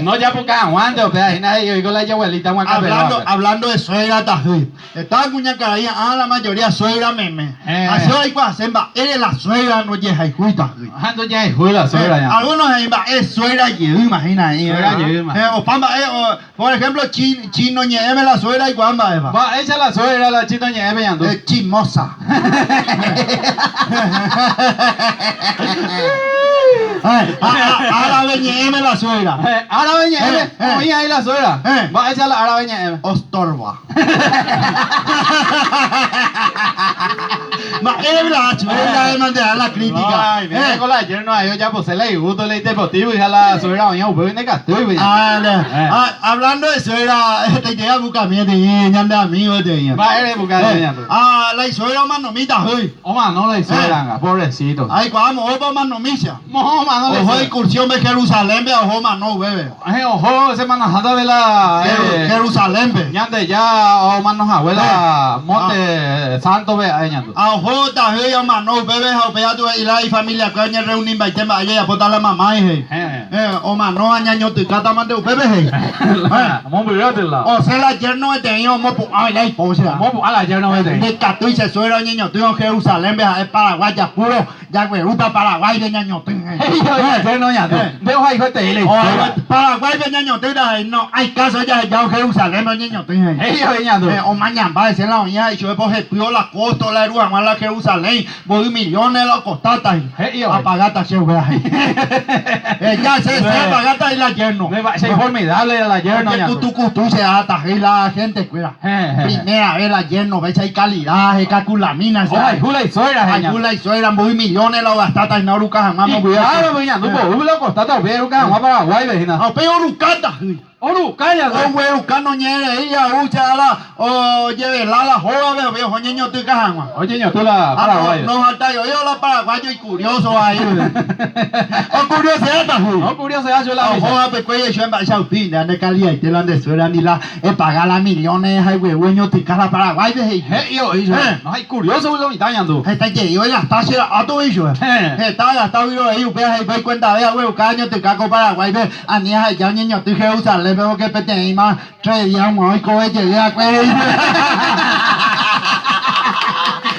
No japuka hag̃uánte upéva hína he'i oiko la ijabuelita Hablando, hablando de suegra tahýi. Heta kuñakarai a'ã la mayoría suegra meme. Ha che aikuaase mba'ére la suegra ndojehayhúi tahýi. Ha ndojehayhúi la suegra ñande. Algunos he'i mba'e suegra jeýma hína he'i. Suegra jeýma. Opa mba'e, por ejemplo, chino ñe'ẽme la suegra aikuaa mba'épa. Mba'éicha la suegra la chino ñe'ẽme ñandu. Chimosa. Árabe ñe'ẽme la suegra. Árabe ñe'ẽme oĩ ahí la suegra. Mba'éicha la árabe ñe'ẽme. Ostorba. Mba'ére la suegra manteha la crítica. Ay, mira con la yerno ahí ojapose la igusto la itepotívy ha la suegra oĩ upépe ndekatúigui. Hablando de suegra, te llega bukami peteĩ ñande amigo peteĩ. Mba'ére bukami ñande. Ah, la isuegra omanomi tahýi. Omano la isuegra anga, pobrecito. Aikuaa moõpa omanomícha. Moõ omano la isuegra. Oho excursión-pe Jerusalén-pe ha oho omano upépe. Heẽ, oho Semana Santa-pe la Jerusalén-pe. Ñandeja omano hague la Monte Santo-pe ha'e ñandu. Ha oho tahýi omano upépe ha upéi atu he'i la ifamiliakuéra oñerreunimbaite mba'e jajapóta la mamái he'i. Heẽ, omano ha ñañotykátamante upépe he'i. Mombyryete la. Osẽ la yerno peteĩ omopu'ã la ipóche. Omopu'ã la yerno peteĩ. Ndikatúi che suégra oñeñotỹ Jerusalénpe ha'e Paraguái japúro jaguerúta Paraguáipe ñañotỹ he'i. He'i la yerno ñandu. Nde ohayhueterei la isuégra. Paraguáipe ñañotỹta he'i no hay caso jahejávo Jerusalénpe oñeñotỹ he'i. He'i avei ñandu. Omañamba hese la oĩva he'i chupe pohepývo la costo la eru hag̃ua la Jerusalén. Mboy millones la ocostáta he'i. He'i avei. Apagáta che upéva he'i. Eja che che apagáta he'i la yerno. Ne mba'e che formidable la yerno ñandu. Ojekutu kutu che áta he'i la gente kuéra. Heẽ. Primera vez la yerno péicha icalidad hekakulamína che. Ohayhu la isuegra he'i ñandu. Ohayhu la isuegra mboy millones la ogastáta hína oruka hag̃ua mboy. Ikáro voi ñandu mboy la ocostáta upéi oruka hag̃ua Paraguáipe hína. Ha upéi orukáta he'i. Oruka ñande. Ogueruka noñe'ẽrei au che ára ojevela la hógape upéi oho oñeñotỹka hag̃ua. Oñeñotỹ la Paraguáipe. No faltái oíva la paraguayo icurioso ahí. Ocurioseáta hu. Ocurioseá chupe la oho hapekuéi oichue mba'éicha upi nde ande kalidaite la nde suegra ni la epaga la millones ha egueru eñotỹka la Paraguáipe he'i. He'i oĩ chupe. No ha icurioso lo mitã ñandu. Heta jey ogasta che ra'a toĩ chupe. Heta ogasta vyroei upéva he'i oikuentave agueruka añotỹka ko Paraguáipe Ani aheja oñeñotỹ Jerusalénpe pórke peteĩma tres día og̃uahẽ oikove jey va'ekue he'i.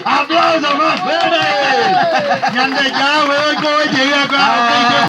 Aplauso más fuerte! Ñandejára oikove jey va'ekue.